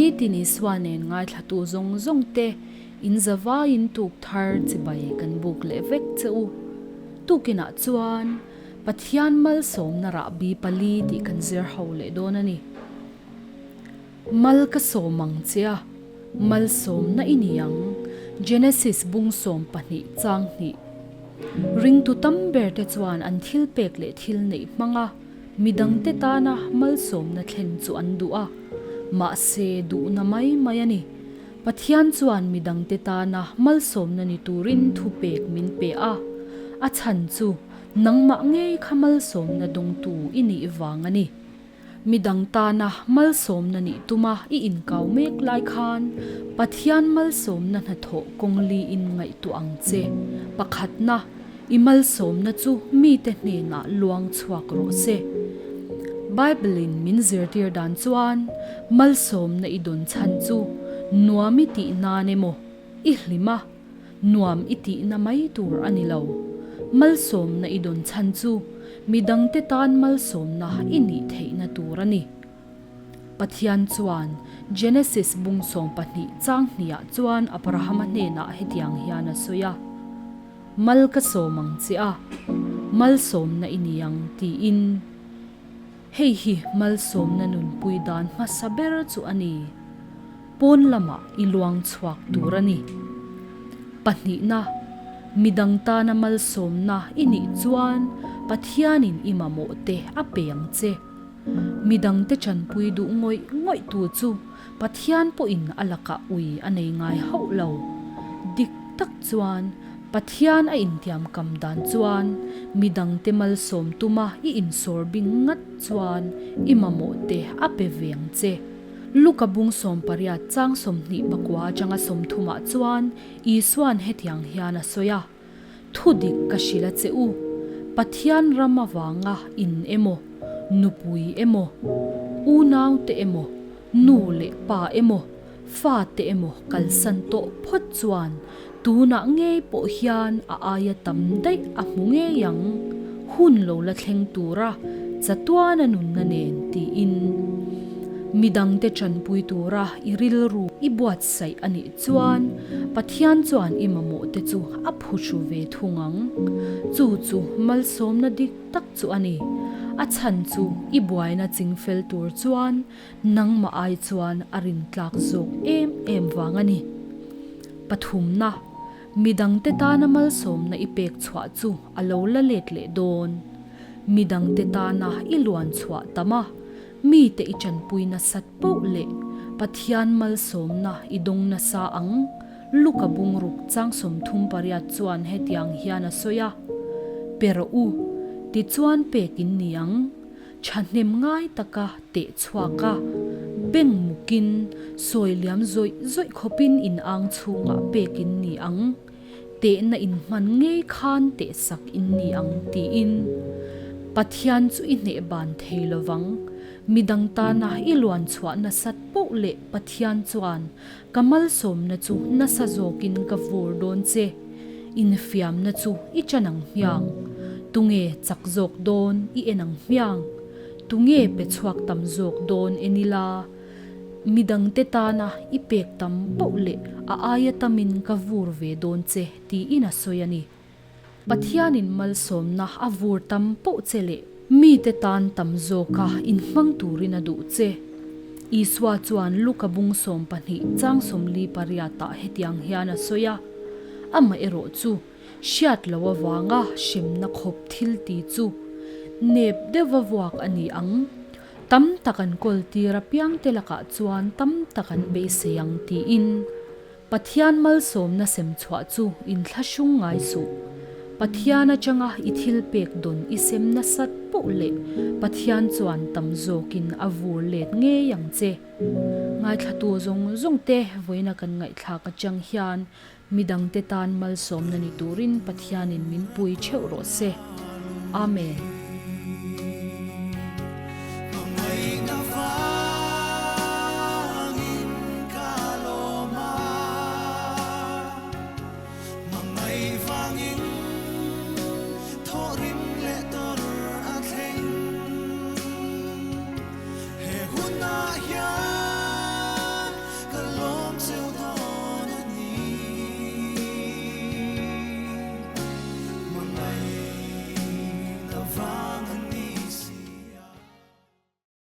Nitin Isua nen ngaithlatu zawng zawng te in zavaiin tuk thar chibai kan buk leh vek che u. Tukinah chuan Pathian malsawmna rahbi pali tih kan zir ho leh dawn a ni. Mal ka sawm ang che a, malsawmna i ni ang, Genesis bung 12 chang hnih. Ringtu tam ber te chuan an thil pek leh thil neih hmang a, midangte tana malsawmna thlen chu an duh a, mahse duhna mai mai a ni. Pathian chuan midangte tana malsawmna ni turin thupek min pe a, a chhan chu nangmah ngei kha malsawmna dawngtu i nih vang a ni. Midang tana malsawmna nih tuma i inkau mek lai khan Pathian malsawmna hnathawh kawng liin ngaihtuah ang che. Pakhatna, i malsawmna chu mite hnenah luang chhuak rawh se. Bible-in min zirtir dan chuan malsawmna i dawn chhan chu nuam i tih nan emaw, i hlim a, nuam i tihna mai tur a ni lo. Malsawmna i dawn chhan chu midangte tan malsawmna i nih theihna tur a ni. Pathian chuan Genesis bung 12 chang hniah chuan Abrahama hnenah hetiang hian a sawi a, Mal ka sawm ang che a, malsawmna i ni ang tiin. Hei hi malsawmna nunpui dan hmasa ber chu a ni. Pawn lamah i luang chhuak tur a ni. Pahnihna, midang tana malsawmna i nih chuan Pathianin i mamawh te a pe ang che. Midangte chanpui duh ngawih ngawih tu chu Pathian pawhin a lakah ui a nei ngai hauh lo. Dik tak chuan Pathian a intiamkam dan chuan midangte malsawm tuma i insawr bing ngat chuan i mamawh te a pe ve ang che. Luka bung 18 chang 29 atanga 30 ah chuan Isua'n hetiang hian a sawi a, Thu dik ka hrilh a che u, Pathian ram avanga in emaw, nupui emaw, unaute emaw, nu leh pa emaw, fate emaw kalsan tawh phawt chuan tunah ngei pawh hian a aia tam daih a hmu ngei ang, hun lo la thleng tura chatuana nunna nen tiin. Midangte tanpui tura i rilru i buatsaih a nih chuan Pathian chuan i mamawh te chu a phuhru ve thung ang. Chu chu malsawmna dik tak chu a ni. A chhan chu i buaina chingfel tur chuan Nangmah ai chuan a rintlak zawk em em vang a ni. Pathumna, midangte tana malsawmna i pek chhuah chu a lo la let leh dawn. Midangte tana i luan chhuah tam a, mite i tanpui nasat poh leh Pathian malsawmna i dawng nasa ang. Luka bungruk chang 38 chuan hetiang hian a sawi a, Pe rawh u, tichuan pek in ni ang. Thahnem ngai taka teh chhuak a, beng mukin sawi liam zawih zawih khawpin in ang chhungah pek in ni ang, tehna in hman ngei khan teh sak in ni ang tiin Pathian chu i hneh ban thei lovang. Midang tana i luan chhuah nasat poh leh Pathian chuan ka malsawmna chu nasa zawkin ka vur dawn che. Infiamna chu i chan ang hmiang. Tunge chak zawk dawn i en ang hmiang. Tunge pe chhuak tam zawk dawn en ila. Midangte tana i pek tam poh leh a aia tamin ka vur ve dawn che tiin a sawi a ni. Pathianin malsawmna a vur tam poh che leh mite tan tam zawka inhmang turin a duh che. Isua chuan Luka bung 12 chang 48 ah hetiang hian a sawi a, Amaherawh chu hriat lo avanga hremna khawp thil ti chu nep deuha vuak a ni ang. Tam tak an kawl tir apiangte lakah chuan tam tak an beisei ang tiin. Pathian malsawmna sem chhuah chu inthlahrung ngai suh. Pathian atanga i thil pek dawn i sem nasat poh leh Pathian chuan tam zawkin a vur let ngei ang che. Ngaithlatu zawng zawng te vawiina kan ngaihthlak atang hian midangte tan malsawmna ni turin Pathianin min pui theuh rawh se. Amen.